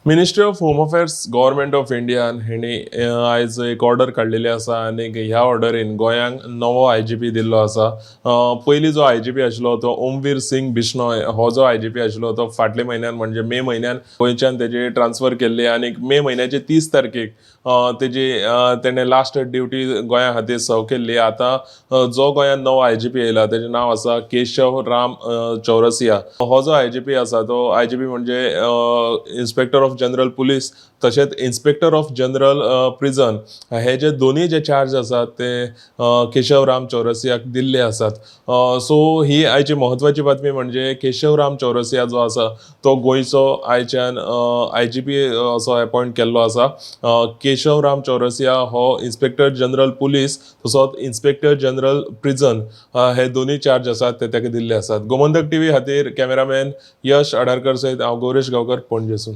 Ministry of Home Affairs, Government of इंडियान हेणी आयज एक ऑर्डर काडलेली आसा आनी ह्या ऑर्डरीन गोंयांक नवो आयजीपी दिल्लो आसा. पयलीं जो आयजीपी आशिल्लो तो ओमवीर सिंग बिश्नोय. हो जो आयजीपी आशिल्लो तो फाटल्या म्हयन्यान, म्हणजे मे म्हयन्यान गोंयच्यान तेजी ट्रान्सफर केल्ली आनी मे म्हयन्याचे 30 तारखेक तेजी तेणें लास्ट ड्युटी गोंया खातीर सर्व केल्ली. आतां जो गोंयांत नवो आयजीपी येयला तेजें नांव आसा केशव राम चौरसिया. हो जो आयजीपी आसा तो आयजीपी म्हणजे इन्स्पेक्टर ऑफ जनरल पुलीस तशेंच इन्स्पेक्टर ऑफ जनरल प्रिजन हे जे दोनूय जे चार्ज आसात ते केशव राम चौरसियाक दिल्ले आसात. सो ही आयची म्हत्वाची बातमी, म्हणजे केशव राम चौरसिया जो आसा तो गोंयचो आयच्यान आयजीपी असो अपॉयंट केल्लो आसा. केशव राम चौरसिया हो इन्स्पेक्टर जनरल पुलीस तसोच इन्स्पेक्टर जनरल प्रिजन हे दोनूय चार्ज आसात ते ताका दिल्ले आसात. गोमंतक टीव्ही खातीर कॅमेरामॅन यश आडारकर सयत हांव गौरेश गांवकर, पणजेसून.